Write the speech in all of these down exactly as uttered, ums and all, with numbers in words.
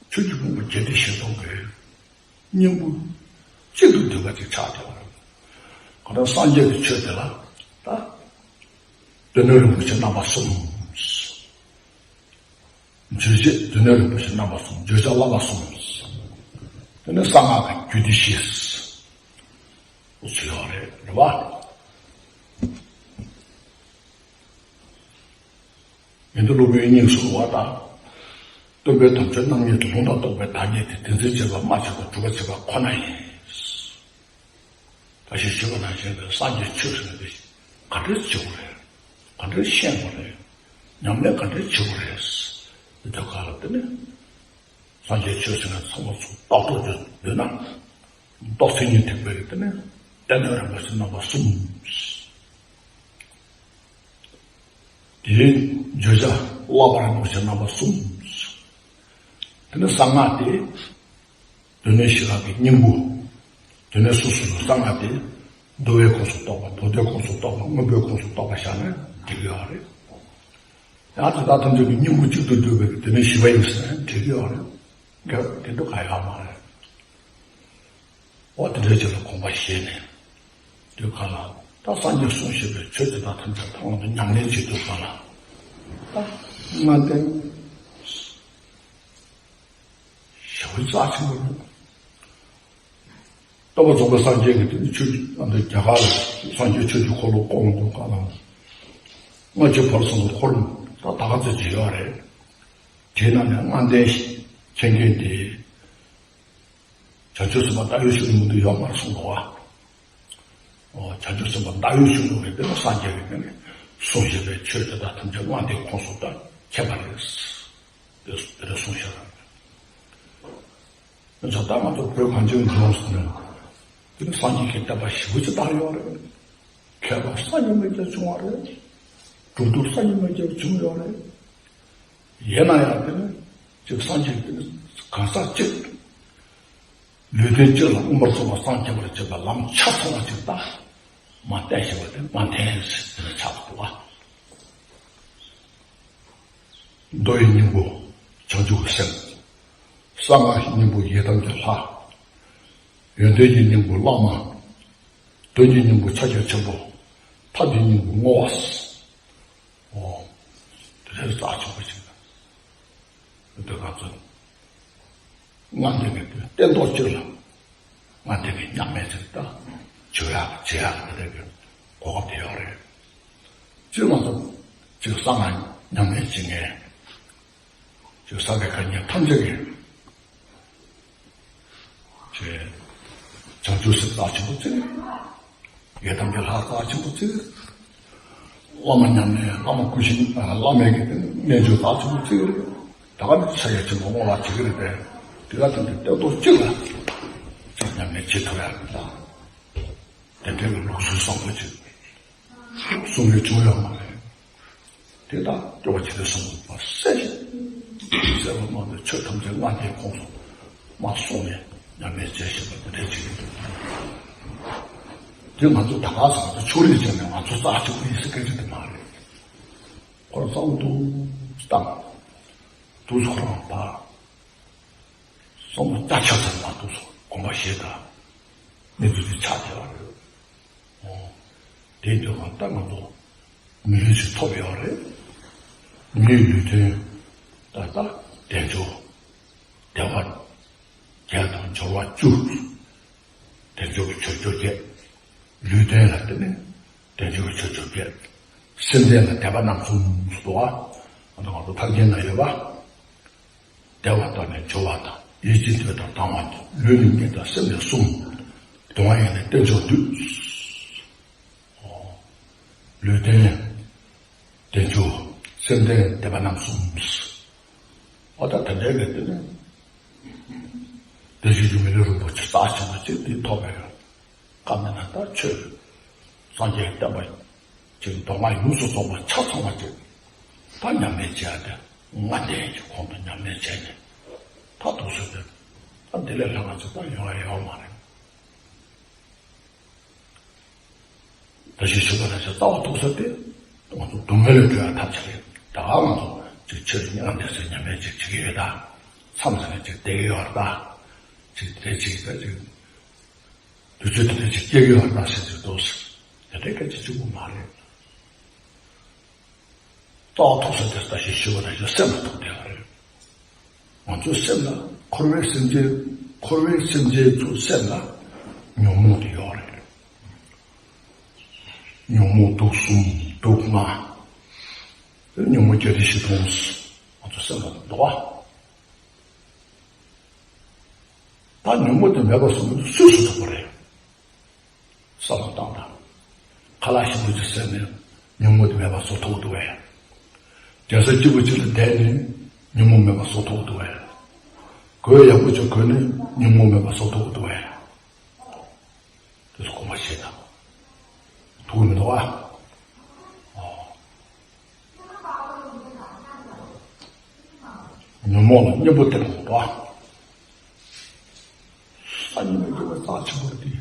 ཆོས་ཀྱི་ཕུང་པོ་བརྒྱད་ཁྲི་བཞི་སྟོང་གི་སྙིང་པོ་གཅིག་ཏུ་འདུས་པ་ཅིག་ཆགས་བསྡད་པ་རེད། གང་ལྟར་སངས་རྒྱས་ཀྱི་ཆོས་དེ་ལ་ད་སྡེ་སྣོད་རིན་པོ་ཆེ་རྣམ་པ་གསུམ། བརྗོད་བྱེད་སྡེ་སྣོད་རིན་པོ་ཆེ་རྣམ་པ་གསུམ། བརྗོད་བྱ་བསླབ་པ་གསུམ། དེ་ནས་གསང་སྔགས་ཀྱི་རྒྱུད་སྡེ་བཞི། འོ་ཚོད་ཡོད་རེད། རེད་པ། ཡོན་ཏན་སློབ་དཔོན་སྙིང་གསུམ་པ་དང་། སྟོན་པའི་དམ་ཆོས་རྣམ་གཉིས་དང་ལུང་དང་རྟོགས་པའི་བདག་ཉིད་དེ། དེ་འཛིན་བྱེད་པ་སྨྲ་བྱེད་པ་སྒྲུབ་པ་བྱེད་པ་ཁོ་ན་ཡིན། ད་ཞེས་ཞུས་པ་ནང་བཞིན་དུ་སངས་རྒྱས་ཆོས་ཟེར་ན་དེ་ག་འདྲས་བྱེད་དགོས་རེད། ག་འདྲས་ཤེས་དགོས་རེད། ཉམས་ལེན་ག་འདྲས་བྱེད་དགོས་རེད། དེ་ཚོ་ག་ལ་དེ་ནི་སངས་རྒྱས་ཆོས་ཟེར་ན་ཚང་མ་ཚུར་རྟོགས་ཐུབ་རྒྱུ་འདོད་ན། རྟོགས་མཚན་ཉིད་ཐེག་པའི་དེ་ནི་སྡེ་སྣོད་རིན་པོ་ཆེ་རྣམ་པ་གསུམ། དེའི་བརྗོད་བྱ་བསླབ་པ་རིན་པོ་ཆེ་རྣམ་པ་གསུམ། དེ་ནི་གསང་སྔགས་དེ་སྡེ་སྣོད་བཞི་ཀ་གི་སྙིང་པོ། དེ་ནས་སོ་སོ་སོའི་གསང་སྔགས་དེ་འདུལ་བའི་ཁོངས་སུ་གཏོགས་པ། མདོ་སྡེའི་ཁོངས་སུ་གཏོགས་པ། དངོས་པོའི་ཁོངས་སུ་གཏོགས་པ་བཞག་ན་འགྲིག་གི་ཡོད་རེད། ཡང་དེ་དག་ཐམས་ཅད་ཀྱི་སྙིང་པོ་གཅིག་ཏུ་འདུས་པའི་སྡེ་སྣོད་བཞི་པ་ཡིན་ཟེར་ན་འགྲིག་གི་ཡོད་རེད། འགལ་དེ་འདྲ་གང་ཡང་མ་རེད། འོ་དེ་འདྲའི་ཆེད་ལ་དགོངས་པ་བཞེས་ནས། དུས་གང་ལ་ད་སངས་རྒྱས་གསུངས་བཞིན་པའི་ཆོས་དེ་དག་ཐམས་ཅད་ཐོག་མར་ཉམས་ལེན་བྱེད་དུས་གང་ལ་ད་ལྔ་ལྡན་ཞེ་པོ་རྩ་ཆེན་པོ་རེད། སྟོན་པ་རྫོགས་པའི་སངས་རྒྱས་ཀྱིས་དེ་ནི་ཆོས་ཀྱི་ཨ་འདི་རྒྱ་གར་ལ་སངས་རྒྱས་ཆོས་ཀྱི་འཁོར་ལོ་བསྐོར་དུས་གང་ལ་ལྔ་བཅུ་ཕོ་བྲང་གསུམ་གྱི་འཁོར་ད་ད་ག་ཚོད་ཅིག་ཡོད་རེད། དེའི་ནང་ནས་ལྔ་ལྡན་མཁྱེན་མཁན་དེ། བྱང་ཆུབ་སེམས་དཔའ་ཟླ་འོད་ཆོས་སྐྱོང་མི་འདུག་ཡོད་མ་རེད་གསུངས་འདུག་བ། ཨོ་བྱང་ཆུབ་སེམས་དཔའ་ཟླ་འོད་ཆོས་སྐྱོང་གིས་དེ་ལ་སངས་རྒྱས་ཀྱི་ངོས་ནས་གསུངས་བཞིན་པའི་ཆོས་དེ་དག་ཐམས་ཅད་ལྔ་ལྡན་ཁོངས་སུ་ད་ཁྱད་པར་རེད། དེ་དེ་འདྲ་གསུངས་བཞག་རེད། ད་ང་ཚོ་བོད་གངས་ཅན་ལྗོངས་སུ་ནས་དེ་ནི་སངས་རྒྱས་ཀྱི་བསྟན་པ་ཞེ་པོ་ཅིག་དར་ཡོད་རེད། མཁས་པ་སང་ཉིན་མེད་ཀྱང་བྱུང་བ་རེད། གྲུབ་ཐོབ་སང་ཉིན་མེད་ཀྱང་བྱུང་ཡོད་རེད། ཡིན་ན་ཡང་དེ་ནི་ཅིག་སངས་རྒྱས་དེ་ནི་གང་ཟག་གཅིག་ལུས་རྟེན་གཅིག་ལ་མངོན་པར་རྫོགས་པར་སངས་རྒྱས་པར་བྱེད་པའི་ལམ་ཆ་ཚང་བ་ཅིག་ལྟ་མ་བསྟན་ཞེས་པ་དེ་མ་མཐུན་ཟེར་དེ་ནི་ཆགས་འདུག་བ། མདོ་ཡི་སྙིང་པོ་བྱང་ཆུབ་སེམས། གསང་སྔགས་ཀྱི་སྙིང་པོ་ཡི་དམ་གྱི་ལྷ། ཡོན་ཏན་གྱི་སྙིང་པོ་བླ་མ། དོན་གྱི་སྙིང་པོ་ཕྱག་རྒྱ་ཆེན་པོ། ཐབས་ཀྱི་སྙིང་པོ་བསྔོ་བ། ཨོ། དེ་ལས་རྩ་ཆེན་པོ་ཞིག་ལ། འདི་ག་ཚོད། ལྔ་ལྡན་གྱི་སྟན་ཐོག་གཅིག་ལ། ལྔ་ལྡན་གྱི་མཉམ་མེད་ཅིག་ད། བྱོས་ཡག་བྱེད་ཡག་འདི་འདྲ་གི་གོ་སྐབས་དེ་ཡོད་རེད། སྤྱིར་ང་ཚོ་ཅིག་གསང་སྔགས་ཉམས་ལེན་བྱེད་མཁན། ཅིག་ས་དགེ་བཀའ་རྙིང་ཐམས་ཅད་ཀྱི། ཅེས། བྱང་ཆུབ་སེམས་རྩ་ཆེན་པོ་བརྩི། ཡི་དམ་གྱི་ལྷ་རྩ་ཆེན་པོ་བརྩི། བླ་མ་ཉམས་ལེན་བླ་མ་སྐུ་བཞིན་བླ་མའི་གི་རྣལ་འབྱོར་རྩ་ཆེན་པོ་བརྩི་གི་རེད། ད་ག་ནི་ཕྱག་རྒྱ་ཆེན་པོ་བསྔོ་བ་བྱེད་ཀྱི་རེད་པས། དེ་ག་དེ་འདྲའི་སྟོན་ཐོག་གཅིག་ལ་ཅིག་ཉམས་ལེན་བྱེད་ཐུབ་ཡག་གི་ད་དེ་འདྲའི་གི་ལུགས་སྲོལ་བཟང་པོ་ཅིག་གསུང་ཡོད་བྱུང་ཡོད་མ་རེད། དེ་དག་སྐྱོབ་པ་ཇི་སྲིད་གསུངས་པ་གསལ་ཞིང་གསལ་བ་མ་ལུས་ཆོས་ཐམས་ཅད་ལྔ་ལྡན་ཁོངས་སུ་མ་སོང་ནས་ཉམས་ལེན་བྱས་ཞེས་པ་དེ་འདྲའི་ཅིག་ཡིན་འདུག་དེ་ང་ཚོ་ད་ག་ས་ང་ཚོ་ཕྱོགས་རིས་བྱས་ནས་ང་ཚོ་རྩ་གཅིག་པུ་ཡིན་ཟེར་སྐད་ཆ་དེ་མ་རེད། ཁོ་རང་གཙང་པོ་འདུག་སྟངས་འདུག་ཁོ་རང་ཕ། སོང་བ་རྩ་ཆགས་ཚར་མ་ཐུབ་སོང་དགོངས་པ་བཞེས་དང་། གནས་ཚུལ་དེ་ཆགས་བསྡད་པ་རེད། ཨོ། དེ་འདྲ་བ་ལྟ་ང་ཚོ་མི་ལུས་ཤིག་ཐོབ་ཡོད་རེད། མིའི་ལུས་རྟེན་ད་ལྟ་དལ་འབྱོར་བདེ་བ་བརྒྱད་དང་འབྱོར་བ་བཅུ། དལ་འབྱོར་གྱི་ཆོས་བཅོ་བརྒྱད། ལུས་རྟེན་ལ་བརྟེན་ནས་དལ་འབྱོར་གྱི་ཆོས་བཅོ་བརྒྱད། སེམས་རྟེན་ལ་བདེ་བ་རྣམ་གསུམ་ཟེར་འདུག་བ། ཨ་ནི་ང་ཚོ་ཐར་རྒྱན་ན་ཡོད་པ། བདེ་བ་དང་ནི་འབྱོར་བ་དང་། ཡིད་ཀྱི་འདོད་དང་དང་བ་དང་། ལུས་ནི་གཉིས་དང་སེམས་ནི་གསུམ། གདུང་བ་ཡིས་ནི་རྟེན་མཆོག་འདུས། ཨོ། ལུས་རྟེན། རྟེན་མཆོག་སེམས་རྟེན་བདེ་བ་རྣམ་གསུམ། ཨོ་ད་དེ་འདྲའི་གི་དེ་ནི། བདེ་གཤེགས་ཀྱི་མི་ལུས་རིན་པོ་ཆེ་རྩ་ཆེན་པོ་གཅིག་འདི་ཐོབ་པའི་སྐབས་ནས་ན་ད་ཆོས་སངས་རྒྱས་བསྟན་པ་ཅིག་མདོ་སྔགས་ཡོངས་སུ་རྫོགས་པ་ཆ་ཚང་བ་ཅིག་ད་ཉམས་ལེན་བྱེད་ཡ་དེ་ལྔ་ལྡན་གྱི་ཁོང་དུ་ཉམས་ལེན་བྱས་ནས་ད་འདུག་སེ་དེ་ད་འདི་ལས་ལྷག་པ་ཅིག་ད་ཡོང་ཡ་ཡོད་མ་རེད། ད་ཅི་ཞུ་བ་ལ་ཅི་རྩ་བ་ཐུག་ས་དེ་ང་ཚོ་སྡུག་བསྔལ་ལས་གྲོལ་ཡ་ཐབས་ཆག་ཡིན། ད་ང་ཚོ་ཅིག་ཆོས་ཉམས་ལེན་ཟེར་ཉམས་ལེན་ཅིག་བྱེད་ཀྱི་ཡོད་ད། མཚམས་ཟིན་ནས་ཅིག་བསྡད་ཀྱི་ཡོད་རེད་ད། ཅིག་དེ་ཅིག་ད་ཅིག་དུས་ཚོད་དེ་འདྲ་ཅིག་སྐྱེལ་གྱི་ཡོད་རེད་ད་ཟེར་གྱི་འདུག་དེ་འདྲའི་སྐད་ཆ་གཅིག་པུ་མ་རེད། རྩ་བ་ཐོག་ས་དེ་ལྟ་ཞིག་ཞུ་བ་ན་ཞིག་སེམས་ལ་ཐུག་བསྡད་པ་རེད། ང་ཚོའི་སེམས་ལ་འཁོར་བའི་སེམས་ཅན་འཁོར་བའི་སེམས་ཅན་ཚོའི་སེམས་ལ་ཉོན་མོངས་དེ་ཡོད་རེད། ཉོན་མོངས་དུག་གསུམ་དུག་ལྔ། ཉོན་མོངས་བརྒྱད་ཁྲི་བཞི་སྟོང་ང་ཚོའི་སེམས་ལ་འདུག་བ། ད་ཉོན་མོངས་དེ་མེད་པ་བཟོ་མི་འདུག་སུས་བཟོ་ཐུབ་པ་རེད། བསམ་བློ་བཏང་དང་། ཁ་ལག་ཞིམ་པོ་ཅིག་ཟས་ནས་ཉོན་མོངས་དེ་མེད་པ་བཟོ་ཐུབ་འདུག་བས། གདན་ས་སྐྱིད་པོ་ཅིག་ལ་བསྡད་ནས་ཉོན་མོངས་མེད་པ་བཟོ་ཐུབ་འདུག་བས། གོས་ཡག་པོ་ཅིག་གོན་ནས་ཉོན་མོངས་མེད་པ་བཟོ་ཐུབ་འདུག་བས། དེ་ཚོ་གོམས་པ་བྱེད་དང་། ཐུབ་ཀྱི་མི་འདུག་ཨ། ཉོན་མོངས་ལ་གཉེན་པོ་བསྟེན་དགོས་པ། སང་ཉིན་མི་དགོས་པའི་རྩ་ཆེན་པོ་དེ།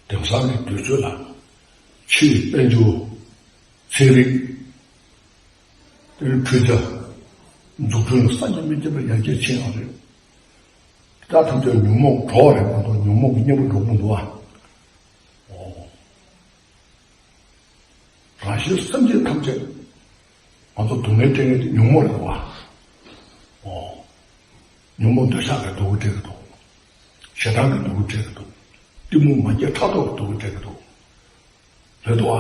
དེང་སང་གི་དུས་ཚོད་ལ་ཕྱིའི་དཔལ་འབྱོར་ཚན་རིག་དེ་ཕུལ་རྒྱ་འཛུགས་སྐྲུན་ལ་སང་ཉིན་མི་དགོས་པའི་ཡར་རྒྱས་ཕྱིན་ཡོད་རེད། ད་ཐམས་ཅད་ཉོན་མོངས་གྲོགས་རེད་མ་གཏོགས་ཉོན་མོངས་ཀྱི་གཉེན་པོ་གྲོགས་མི་འདུག་ཨ། ཨོ། རང་བཞིན་སེམས་ཅན་ཐམས་ཅད་ང་ཚོ་སྡུག་བསྔལ་སྤྲད་མཁན་དེ་ཉོན་མོངས་རེད་བ། ཨོ། ཉོན་མོངས་འདོད་ཆགས་ཀྱི་སྡུག་བསྔལ་སྤྲད་ཀྱི་འདུག་གཞན་དག་གི་སྡུག་བསྔལ་སྤྲད་ཀྱི་འདུག་གཏི་མུག་མ་སྐྱེས་ཕྲག་དོག་གི་སྡུག་བསྔལ་སྤྲད་ཀྱི་འདུག་རེད་འདུག་ཨ།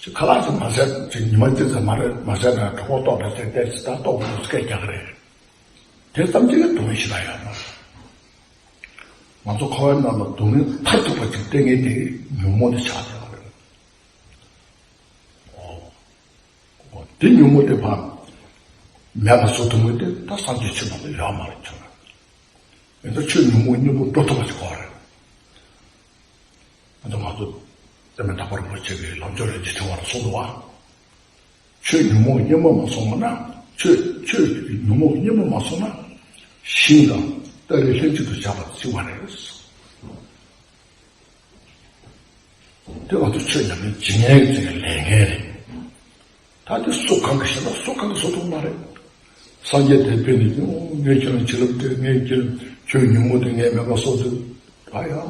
ཅིག་ཁ་ལག་ཅིག་མ་ཟས་ཅིག་ཉི་མ་གཅིག་ཙམ་མ་རེད་མ་ཟས་ན་གྲོད་ཁོག་ལྟོགས་པས་ཟེར་བལྟས་ཅིག་ད་ལྟོགས་པ་སྐད་རྒྱག་གི་རེད། དེ་ཙམ་གཅིག་གིས་སྡུག་བསྔལ་ཞེ་དྲག་ཡོད་མ་རེད། ང་ཚོ་འཁོར་བའི་ནང་ལ་སྡུག་བསྔལ་མཐར་ཐུག་པ་ཅིག་སྟེར་མཁན་དེ་ཉོན་མོངས་དེ་ཆགས་བསྡད་པ་རེད། ཨོ། དེ་ཉོན་མོངས་དེ་ཕར་མེད་པ་བཟོ་ཐུབ་མཁན་དེ་ད་སངས་རྒྱས་ཆོས་མ་གཏོགས་ཡོད་མ་རེད་ཁྱོད་རང་། ཡིན་ཙང་ཆོས་ཉོན་མོངས་གཉེན་པོ་འགྲོ་ཐུབ་པ་ཞིག་དགོས་རེད། ཨ་ནི་ང་ཚོ་བསྟན་པའི་བདག་པོ་རིན་པོ་ཆེ་གིས་ལམ་སྐྱོར་རེ་ཇི་ཆེ་བར་གསུངས་འདུག་བ། ཆོས་ཉོན་མོངས་གཉེན་པོ་མ་སོང་བ་ན། ཆོས་ཆོས་ཉོན་མོངས་གཉེན་པོ་མ་སོང་ན། ཤིང་དང་སྟ་རེ་ལྷན་ཅིག་ཏུ་བཞག་པ་གཅིག་པ་རེད། དེ་ང་ཚོ་ཆོས་ཉམས་ལེན་བྱེད་མཁན་གྱི་ལས་འགན་རེད། ད་དེ་སུ་གང་གིས་ཤེས་ན་སུ་གང་གིས་བཟོ་ཐུབ་མ་རེད། སངས་རྒྱས་དེ་ཕེབས་ནས་ཀྱང་ངས་ཁྱོད་ལ་བྱིན་རླབས་སྤྲད། ངས་ཁྱོད་ཆོས་ཉོན་མོངས་དེ་ངས་མེད་པ་བཟོ་ཐུབ་ད་ཡོད་མ་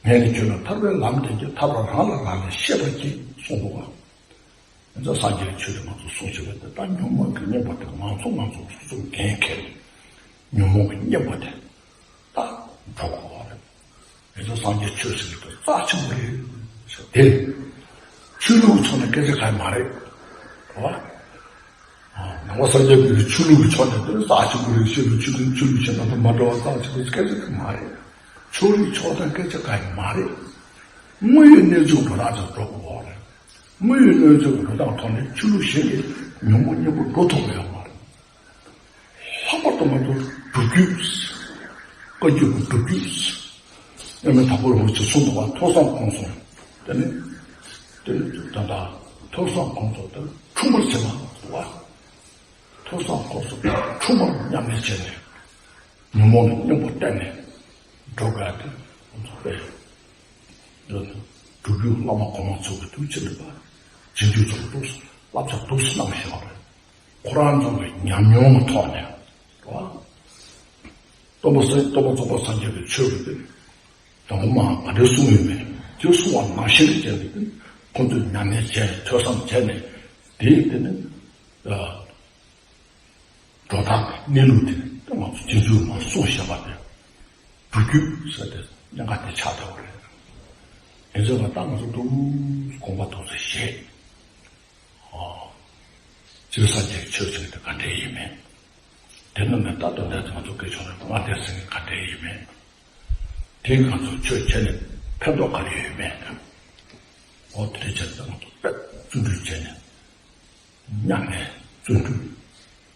རེད། ངས་ནི་ཁྱོད་ལ་ཐར་པའི་ལམ་སྟོན་གྱི་ཐབས་ལ་རང་ལ་རང་ལས་ཤེས་པར་གྱིས་གསུངས་འདུག་ག་ཡིན་ཙང་སངས་རྒྱས་ཀྱི་ཆོས་དེ་ང་ཚོ་སྲུང་བྱེད་པ་དེ་ད་ཉོན་མོངས་ཀྱི་གཉེན་པོ་དེ་ང་ཚོ་ང་ཚོ་སོ་སོ་འགན་འཁྱེར། ཉོན་མོངས་ཀྱི་གཉེན་པོ་དེ་ད་འགྲོ་དགོས་པ་རེད། ཡིན་ཙང་སངས་རྒྱས་ཆོས་ཟེར་གྱི་དེ་རྩ་ཆེན་པོ་རེད་ཟེར་དེ་རེད། ཆོས་ལུགས་ཕྱོགས་ནས་སྐད་ཆ་གང་ཡང་མ་རེད། རེད་བ། ནང་པ་སངས་རྒྱས་པའི་ཆོས་ལུགས་ཀྱི་ཕྱོགས་ནས་དེ་རྩ་ཆེན་པོ་རེད། ཆོས་ལུགས་ཆོས་ལུགས་ཆོས་ལུགས་ཆེ་ན་དང་མ་འདྲ་བ་རྩ་ཆེན་པོ་སྐད་ཆ་དེ་མ་རེད། ཕྱོགས་རིས་ཕྱོགས་དང་སྐད་ཆ་གང་ཡང་མ་རེད། དངོས་ཡོད་གནས་ཚུལ་འགྲོ་སྟངས་ཅིག་འགྲོ་དགོས་པ་རེད། དངོས་ཡོད་གནས་ཚུལ་འགྲོ་སྟངས་ཐོག་ནས་ཆོས་ལུགས་གཞན་གྱི་ཉོན་མོངས་གཉེན་པོ་འགྲོ་ཐུབ་ཀྱི་ཡོད་མ་རེད། ལྷག་པར་དུ་ང་ཚོ་སྒྲུབ་བརྒྱུད། བཀའ་བརྒྱུད་ཀྱི་སྒྲུབ་བརྒྱུད། མཉམ་མེད་དྭགས་པོ་རིན་པོ་ཆེས་གསུངས་འདུག་བ། ཐོས་བསམ་སྒོམ་གསུམ། དེ་ནི། དེ་ནི་ད་ལྟ་ཐོས་བསམ་སྒོམ་གསུམ་དེ་འཁྲུལ་པར་བྱེད་མ་འདུག་བ། ཐོས་བསམ་སྒོམ་གསུམ་འཁྲུལ་པར་ཉམས་ལེན་བྱས་ནས། ཉོན་མོངས་ལ་གཉེན་པོ་བསྟེན་ནས་འགྲོ་དགོས་ཏེ། ང་ཚོ་དཔེ། འདི་ནི་སྒྲུབ་བརྒྱུད་བླ་མ་གོང་མ་ཚོ་གི་དུས་ཆེན་རེད་པ། རྗེས་འཇུག་ཚོ་གི་ཐུགས་སུ་བསླབ་བྱ་ཐུགས་སུ་བསྣམས་བཞག་པ་རེད། ཁོ་རང་ཚོ་གི་ཉམས་མྱོང་གི་ཐོག་ནས་རེད་བ། སྟོན་པ་སངས་སྟོན་པ་རྫོགས་པ་སངས་རྒྱས་པའི་ཆོས་ཀྱི་དེ་དང་པོ་མ་ག་འདྲ་གསུངས་ཡོད་མེད་དེ་གསུང་བ་ནང་བཞིན་དུ་བྱས་ནས་དེ་ཁོ་ཚོས་ཉམས་ལེན་བྱས་ནས་ཐོས་བསམ་བྱས་ནས་དེའི་དེ་ནི་འགྲོ་སྟངས་གནས་ལུགས་དེ་ང་ཚོ་རྗེས་འཇུག་ལ་གསུངས་བཞག་པ་དེ་སྒྲུབ་བརྒྱུད་ཟེར་ཏེ་གནད་འགག་དེ་ཆགས་བསྡད་པ་རེད། ཡིན་ཙང་ང་ད་ང་ཚོ་འདུག་དགོངས་པ་ཏོག་ཙམ་བཞེས། ཨོ། སྤྱིར་སངས་རྒྱས་ཀྱི་ཆོས་ཟེར་དེ་ག་འདྲ་ཡིན་མིན། དེ་ནི་མི་རྟག་ཏུ་འདས་ཙང་ཚོ་སྐད་ཆ་ནི་མངའ་སྡེ་ཟེར་གྱི་ག་འདྲ་ཡིན་མིན། དེ་ང་ཚོ་ཆོས་བྱས་ནས་ཕན་ཐོགས་ག་རེ་ཡོད་མེད། ཨོ་དེ་འདྲ་བྱས་ཙང་ང་ཚོ་དཔེ་བརྩོན་འགྲུས་བྱས་ནས་མཉམ་ནས་བརྩོན་འགྲུས་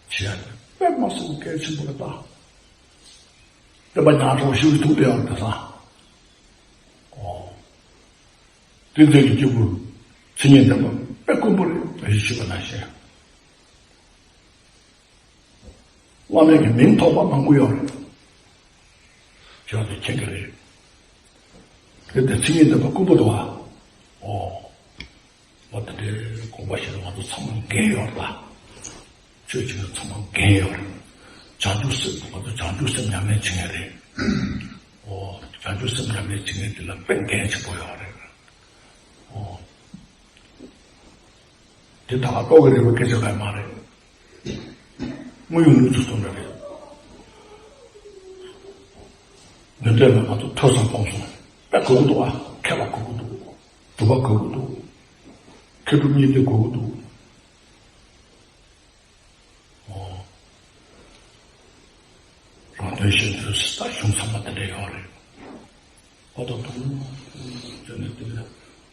བྱས་ནས་དཔེ་མ་སྲིད་པའི་གལ་ཆེན་པོ་རེད་ད། བསྟན་པ་ཉག་ཕྲ་བ་ཞིག་ཐུག་བསྡད་ཡོད་རེད་ད། ཨོ། དེ་ཚོའི་སྐྱེས་བུ་མཚན་ཉིད་ལྡན་པ་དཔེ་དཀོན་པོ་རེད། ད་ཞིག་ཞུས་པ་ནང་བཞིན། བླ་མའི་གི་མིང་ཐོགས་པ་མང་པོ་ཡོད་རེད། ཁྱེད་རང་ཚོས་མཁྱེན་གྱི་རེད། དེ་དེ་མཚན་ཉིད་ལྡན་པ་དཀོན་པོ་འདུག་བ། ཨོ། ང་དེ་འདྲའི་དགོངས་པ་བཞེས་ན་ང་ཚོ་ཚང་མ་འགན་ཡོད་རེད་ད། ཆོས་བྱེད་མཁན་ཚང་མ་འགན་ཡོད་རེད། བྱང་ཆུབ་སེམས་ང་ཚོ་བྱང་ཆུབ་སེམས་ཉམས་ལེན་བྱེད་མཁན་རེད། ཨོ། བྱང་ཆུབ་སེམས་ཉམས་ལེན་བྱེད་མཁན་དེ་ལ་དཔེ་འགན་ཆེན་པོ་ཡོད་རེད། ཨོ། དེ་ད་ག་ལྟོ་གི་རེ་བ་སྐད་ཆ་ག་མ་རེད། དངོས་ཡོད་གནས་ཚུལ་སྟོན་པ་རེད། འདི་འདྲ་ལ་ང་ཚོ་ཐོས་བསམ་སྤོང་གསུམ་དཔེ་དགོས་ཀྱི་འདུག་ཨ། མཁས་པ་དགོས་ཀྱི་འདུག་སྒྲུབ་པ་དགོས་ཀྱི་འདུག་མཁས་གྲུབ་གཉིས་ལྡན་དགོས་ཀྱི་འདུག་ཨོ། རང་དོན་གཞན་དོན་ཟེར་ད་གཞུང་ཚང་མ་དེ་འདྲ་ཡོད་རེད། ཨོ་ད་དུང་དེ་ནས་དེ་ནས་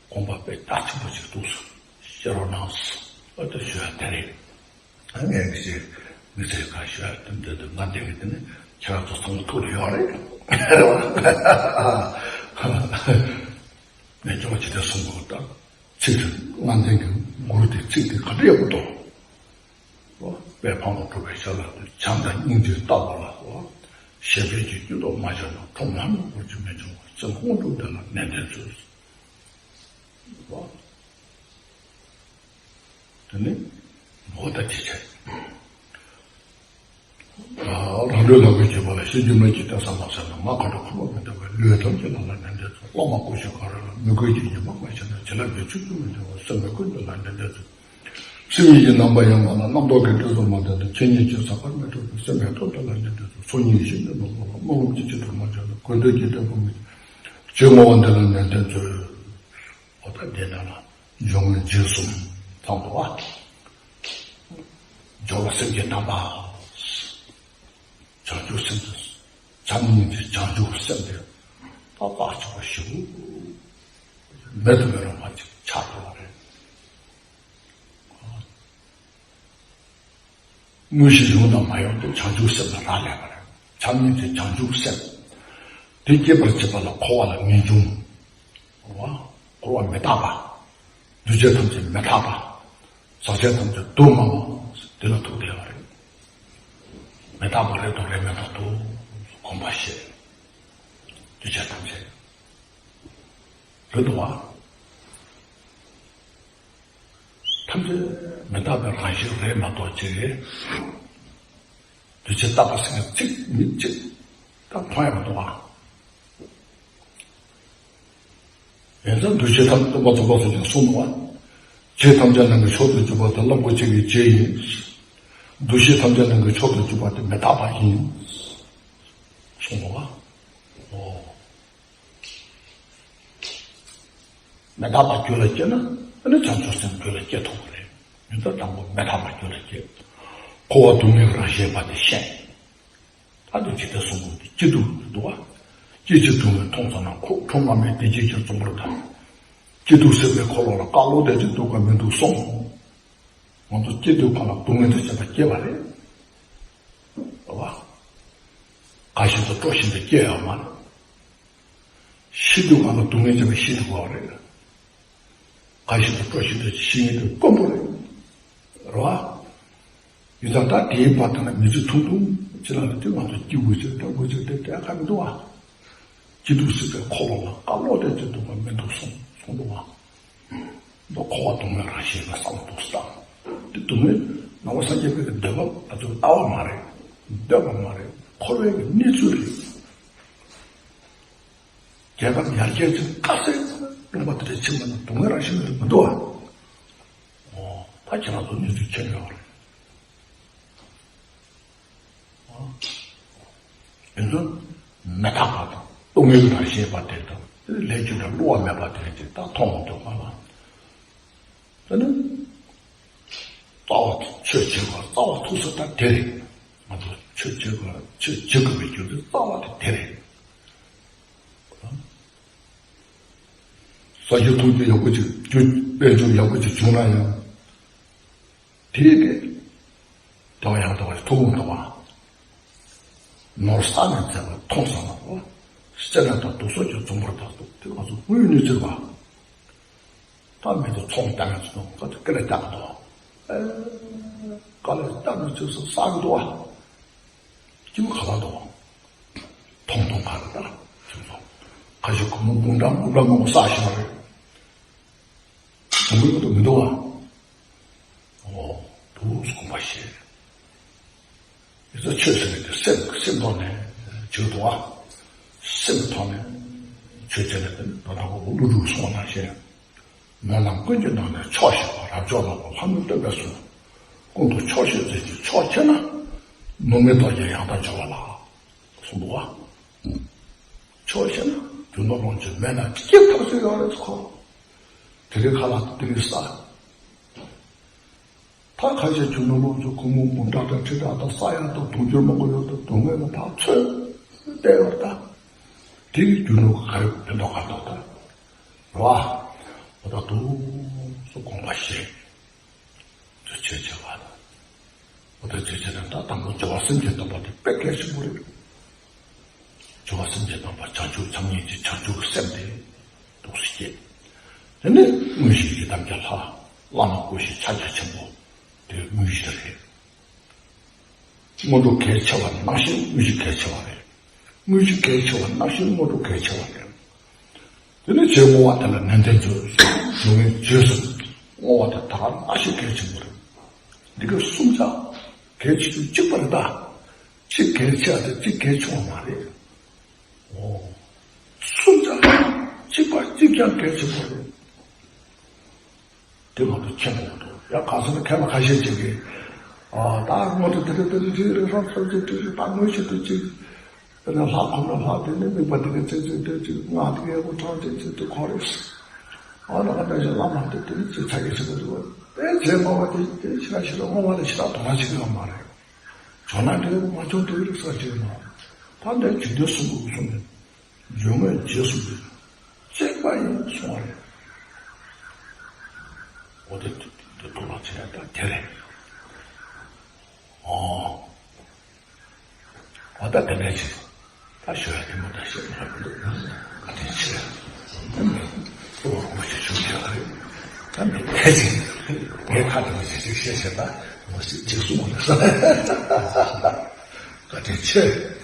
དགོངས་པ་དཔེ་རྒྱ་ཆེན་པོ་ཞིག་འདུག་ཟེར་རོགས་གནང་ཟེར། ཨོ་ད་ཞུ་ཡ་དེ་རེད། ཨ་ངས་ཀྱི་མི་ཚེ་ཁ་ཤས་དེ་འདྲ་དུ་ང་འདྲ་གི་དེ་ནས་ཁྱེད་རང་ཚོ་ཚང་མ་ཐུག་ལ་ཡོད་རེད། རེད་བ། ངས་ཅོག་ཅི་དེ་གསུང་དགོས་ད། ཚིག་དེ་ང་འདྲ་གི་མགུར་དེ་ཚིག་དེ་ག་འདྲ་ཡག་པོ་འདུག་ཨོ། དཔལ་ཕག་མོ་གྲུ་པའི་ཞབས་ལ་བཞུགས། བྱམས་དང་སྙིང་རྗེས་བརྟག་པ་ལ། ཨོ། ཞེ་འཕེལ་གྱི་སྐྱོན་དུ་མ་བྱས་ན། ཁྲོམ་ལྷ་མོ་བོར་གྱི་མི་འབྱུང་བ། སེམས་དངོས་གྲུབ་དེ་ལ་ནན་ཏན་མཛོད། ཨོ། དེ་ནི་མོ་ད་ཅི་བྱེད། རང་གྲོལ་ལམ་གྱི་བརྒྱུད་པ་ལ། ཤེས་རྒྱུད་སྨོན་གྱི་གཏད་ས་མ་ཟིན་ན། མ་མཁའ་འགྲོ་འཁོར་ལོ་མི་འདའ་བར། ལུས་ཐམས་ཅད་ལ་ལ་ནན་ཏན་མཛོད། བླ་མ་སྐུ་ཞབས་ག་རེ་ལ། མོས་གུས་ཀྱི་ཉེས་པ་མ་བྱས་ན། བྱིན་རླབས་ཀྱི་ཆུ་རྒྱུན་མི་འབྱུང་བ། སེམས་མོས་གུས་འདི་ལ་ནན་ཏན་མཛོད། སེམས་ཉིད་ཀྱི་རྣམ་པ་ཡང་མ་ལ། རྣམ་རྟོག་གི་སྤྲིན་ཚོགས་མ་འདྲ་དང་། ཆོས་ཉིད་ཀྱི་ཟག་པ་མི་འཕྲོག་པའི། སེམས་མེད་རྟོག་འདི་ལ་ནན་ཏན་མཛོད། ཚོགས་གཉིས་ཡེ་ཤེས་ཀྱི་ནོར་བུ་ལ། སྨོན་ལམ་གྱི་ཆུ་འཁྲུལ་མ་བྱས་ན། དགོས་འདོད་ཀྱི་ལྟ་བུ་མི་འབྱུང་། ཆོས་བསྔོ་བ་འདི་ལ་ནན་ཏན་མཛོད། འོ་ད་འདི་ནང་ལ་སྦྱོར་དངོས་རྗེས་གསུམ་ཚང་འདུག་ཨ། སྦྱོར་བ་སེམས་ཀྱི་རྣམ་པ། བྱང་ཆུབ་སེམས་དང་། བྱམས་སྙིང་རྗེ་བྱང་ཆུབ་སེམས་དེ་ཏག་ཏག་ཆགས་པ་ཞིག་མེད་དུ་མི་རུང་བ་ཅིག་ཆགས་འགྲོ་བ་རེད། དངོས་གཞི་ཡོང་དང་མ་ཡོང་དེ་བྱང་ཆུབ་སེམས་ལ་རག་ལས་པ་རེད། བྱམས་སྙིང་རྗེ་བྱང་ཆུབ་སེམས་དེ་སྐྱེད་པར་བྱེད་པ་ལ་འཁོར་བ་ལ་ངེས་འབྱུང་། འཁོར་བ་མི་རྟག་པ། འདུས་བྱས་ཐམས་ཅད་མི་རྟག་པ། ཟག་བཅས་ཐམས་ཅད་སྡུག་བསྔལ་བ། དེ་ལ་ཐུག་བསྡད་པ་རེད། མི་རྟག་པ་རེད་དང་རེད་མི་རྟག་ཏུ་གོམས་པ་བྱེད། འདུས་བྱས་ཐམས་ཅད་རེད་དོ་བ། ཐམས་ཅད་མི་རྟག་པའི་རང་བཞིན་རེད་མ་གཏོགས་ཅི་རེད། འདུས་བྱས་རྟག་པ་ཟེར་མཁན་ཚིག་མི་གཅིག་ད་མཐོང་ཡ་མི་འདུག་ཨ། ཡིན་ཙང་འདུས་བྱས་ཐམས་ཅད་སྟོང་པ་རྫོགས་པ་སོགས་ཀྱང་གསུངས་འདུག་ཨ། བྱེད་ཐམས་ཅད་ནང་གི་མཆོག་ཏུ་གྱུར་པ་དེ་བླ་མགོ་ཆེ་གི་བྱེད་ཡིན། འདུ་ཤེས་ཐམས་ཅད་ནང་གི་མཆོག་ཏུ་གྱུར་པ་དེ་མི་རྟག་པ་ཡིན། གསུངས་འདུག་ཨ། ཨོ། མི་རྟག་པ་རྒྱུད་ལ་སྐྱེས་ན་ཨ་ནི་བྱང་ཆུབ་སེམས་རྒྱུད་ལ་སྐྱེ་ཐུབ་པ་རེད། ཡིན་ཙང་དང་པོ་མི་རྟག་པ་རྒྱུད་ལ་སྐྱེ། འཁོར་བ་སྡུག་བསྔལ་རང་བཞིན་པ་དེ་ཤེས། ད་དུ་ཇི་ལྟར་གསུངས་པ་དེ་སྐྱིད་སྡུག་འདུག་བ། སྐྱིད་ཀྱི་སྡུག་བསྔལ་མཐོང་ཙམ་ན་ཁོ་ཁྲོམ་ལྷ་མོའི་བདེ་སྐྱིད་ཀྱི་རྫོང་བུར་དང་། སྐྱིད་སྡུག་སྲིད་པའི་འཁོར་ལོ་ལ། བཀའ་བློ་དེ་ཅི་འདུག་ག་མི་འདུག་གསུངས། ང་ཚོ་སྐྱིད་སྡུག་གང་ལ་སྡུག་བསྔལ་དུ་བྱེད་པ་སྐྱེ་བ་རེད། རེད་བ། དགའ་བཞིན་དུ་སྤྲོ་བཞིན་དུ་སྐྱེ་ཡོད་མ་རེད། ཤི་དུས་གང་ལ་སྡུག་བསྔལ་ཅན་པ་ཤི་ཐུབ་པ་རེད། དགའ་བཞིན་དུ་སྤྲོ་བཞིན་དུ་ཤི་ངེས་དུས་དཀོན་པོ་རེད། རེད་བ། ཡིན་ཙང་ད་དེའི་བར་དུ་ན་མི་ཚེ་ཐུང་ཐུང་ཅི་ལ་ལ་དུས་ང་ཚོ་སྐྱིད་དགོས་ཚེ་སྡུག་དགོས་ཚེ་དེ་དེ་ཁ་མི་འདུག་བ། སྐྱིད་སྡུག་སྲིད་པའི་འཁོར་ལོ་ལ། བཀའ་བློ་དེ་ཅི་འདུག་ག་མི་འདུག་གསུངས་གསུངས་འདུག་བ། མདོ་འཁོར་བ་སྡུག་བསྔལ་རང་བཞིན་ལ་བསམ་བློ་བཏང་། དེ་སྡུག་བསྔལ་ནང་པ་སངས་རྒྱས་པའི་འདོད་པ་ཨ་ཚོ་ལྟ་བ་མ་རེད། འདོད་པ་མ་རེད། འཁོར་བའི་གནས་ཚུལ་རེད། རྒྱལ་ཁབ་ཡར་རྒྱས་ཚུལ་དཀའ་སེལ་སྟོང་པ་དེ་འདྲ་ཕྱིན་པ་ན་སྡུག་བསྔལ་རང་བཞིན་མི་འདུག་ཨ། ཨོ། ད་ཁྱེད་རང་ཚོ་གནས་ཚུལ་མཁྱེན་ཡོད་རེད། ཡིན་ཙང་མི་རྟག་པ་དང་སྡུག་བསྔལ་རང་བཞིན་པ་དེ་དང་ལས་རྒྱུ་འབྲས་བསླུ་བ་མེད་པ་དེ་དེ་ད་མཐོང་མི་ཐུབ་པ་ལ། དེ་ནི་རྩ་བ་ཆོས་བྱེད་པ་རྩ་བ་ཐུག་ས་ད་དེ་རེད། ང་ཚོ་ཆོས་བྱེད་པ་ཆོས་བྱེད་དགོས་པའི་རྒྱུ་དེ་རྩ་བ་དེ་དེ་རེད། ཟ་རྒྱུ་འཐུང་རྒྱུ་ཡག་པོ་ཅིག་རྒྱུ་དཔལ་འབྱོར་ཡག་པོ་ཅིག་བྱུང་ན་ཡང་། དེ་དེ་དེ་བ་ཡང་དེ་བ་ཐུག་མི་འདུག་བ། ནོར་བསགས་ནས་བཙལ་བ་མཐོང་སོང་ན་བ། སྤྱིར་ན་དང་སྡུག་སོགས་ཀྱི་འཛོམས་པར་བདག་ཏུ་དེ་ང་ཚོ་དངོས་ཡོད་གནས་ཚུལ་བ། ད་མི་དེ་ཚོང་བཏང་ཡང་ཚོང་ཁ་དེ་སྐེ་ལ་བཏགས་འདུག་བ། ཨེ། དཀའ་ལས་བཏགས་ནས་ཚོས་སུ་བསགས་འདུག་བ། སྐྱིད་པོ་ག་བ་འདུག་བ། ཐོང་ཐོང་ག་རེ་ད་ཚོང་ཚོང་ཁ་ཤས་ཁོ་མོ་དགུང་གྲངས་དགུང་གྲངས་མང་པོ་བསགས་ཤིང་རེད། དུང་གི་འོག་ཏུ་མི་འདུག་བ། ཨོ། དུས་སུ་གོམས་པ་བྱེད། དེ་ཚོ་ཆོས་ཟེར་ནས་སེམས་སེམས་ཐོག་ནས་བྱེད་དུ་བ། སེམས་ཐོག་ནས་ཆོས་བྱེད་ནས་ད་ལྟ་བུ་ཀླུ་སྒྲུབ་གསུངས་ནང་བཞིན། སྨོན་ལམ་ཀུན་གྱི་ནང་ནས་ཆོག་ཤེས་པ་རབ་མཆོག་ལ་ལྷ་མིའི་སྟོན་པས་གསུངས། ཀུན་ཏུ་ཆོག་ཤེས་མཛོད་ཅིག་ཆོག་ཤེས་ན། ནུབ་མི་རྟོག་གེ་ཡང་དག་འབྱོར་བ་ལགས། གསུངས་འདུག་བ། ཆོག་ཤེས་ན་རྒྱུ་ནོར་ལོངས་སྤྱོད་མེད་ན་སྐྱིད་ཐག་ཆོད་ཡོད་རེད་ཁོ། དེ་རིང་ཁ་ལག་དེ་རིང་ས། ད་ཁ་ཤས་རྒྱུ་ནོར་ལོངས་སྤྱོད་སྒོར་མོ་འབུམ་ཕྲག་དང་ཁྲི་ཕྲག་དང་ས་ཡ་དང་དུང་ཕྱུར་མང་པོ་ཡོད་དང་སྡུག་བསྔལ་ལ་ཕར་ཚུར་བལྟས་ཡོད་ད། དེ་གི་རྒྱུ་ནོར་ག་རེ་ཕན་ཐོགས་ག་ཐོགས་ད། རེད་བ། འོ་ད་དུས་སུ་དགོངས་པ་བཞེས། དུ་ཆོས་བྱེད་པ་དང་། འོ་ད་ཆོས་བྱེད་ན་ད་དང་པོ་སྦྱོར་བ་སེམས་བསྐྱེད་སྟོན་པ་དེ་དཔེ་གལ་ཆེན་པོ་རེད། སྦྱོར་བ་སེམས་བསྐྱེད་སྟོན་པ་བྱང་ཆུབ་མཚམས་སྙིང་རྗེ་བྱང་ཆུབ་སེམས་དེ་འདུག་སེ་བསྐྱེད། དེ་ནས་དངོས་གཞི་ཡི་དམ་རྒྱ་ལྷ། བླ་མ་སྐུ་བཞི་ཕྱག་རྒྱ་ཆེན་པོ་དེ་དངོས་གཞི་རེད། སྔོན་འགྲོ་གལ་ཆེ་བ་ནང་བཞིན་དངོས་གཞི་གལ་ཆེ་བ་རེད། དངོས་གཞི་གལ་ཆེ་བ་ནང་བཞིན་སྔོན་འགྲོ་གལ་ཆེ་བ་རེད། དེ་ནས་རྗེས་བསྔོ་བ་དེ་ལ་ནན་ཏན་བྱོས། བྱུང་བའི་རྗེས་སུ་བསྔོ་བ་དེ་ད་ག་ནང་བཞིན་གལ་ཆེན་པོ་རེད། འདི་ག་གསུམ་ཆ་གལ་ཆེ་རྒྱུ་གཅིག་པ་རེད་ད། གཅིག་གལ་ཆེ་བ་དེ་གཅིག་གལ་ཆུང་བ་མ་རེད། འོ། གསུམ་ཆ་གཅིག་པ་གཅིག་ཀྱང་གལ་ཆེན་པོ་རེད། དེ་མ་གཏོགས་ཁྱད་མི་འདུག་ཡང་གང་ཟེར་ན་མཁས་པ་ཁ་ཤས་ཅིག་གིས། ཨ་ད་སྔོན་དུ་དེ་འདྲ་དེ་འདྲ་ཅིག་རེད་བསམ་བསམ་ཅིག་དེ་ད་དངོས་གཞི་དེ་ཅིག་དེ་ནས་ལྷ་ཁོ་ན་ལྷ་དེ་ནས་དམིགས་པ་དེ་ག་ཅིག་ཅིག་དེ་ཅིག་སྔགས་དེ་གའི་དབུ་ཕྲེང་ཅིག་ཅིག་དེ་ཁོ་རེད། ཨ་ད་ག་ད་ཞིག་བླ་མ་དེ་དེ་ནས་ཅིག་ཚ་གི་ཞིག་མི་འདུག་དེ་བྱས་མ་བ་དེ་དེ་ཞེ་དྲག་ཞེ་དྲག་བསྔོ་བ་ལ་ཞེ་དྲག་དོ་སྣང་བྱེད་ཀྱི་ཡོད་མ་རེད། བྱུང་ན་འགྲིག་མ་བྱུང་འགྲིག་རིགས་ས་ཅིག་མ། ད་འདི་རྒྱུད་སྡེ་གསུམ་པོ་གསུམ་ནས། འབྱུང་བའི་རྗེས་སུ་འདི་གཅིག་པ་ཡིན་གསུང་བ་རེད། འོ་དེ་དེ་དེ་ཐུགས་ལ་ཆེ་ཡ་ད་དེ་རེད། ཨོ། འོ་ད་དེ་འདྲ་ཞིག་ད་ཞུ་ཡ་དེ་མོ་ད་བཤད་མ་ཡོང་འདུག་བཀའ་དྲིན་ཆེ། ད་མི་གཙོ་བོ་རོགས་ཞིག་ཞུ་རྒྱུ་རེད། ད་མི་ཁ་ཅིག་ངས་ཁ་དེ་མོ་ཞིག་ཞིག་བཤད་བཤད་ད་མོ་ཞིག་ཅིག་གསུང་བ་རེད། བཀའ་དྲིན་ཆེ།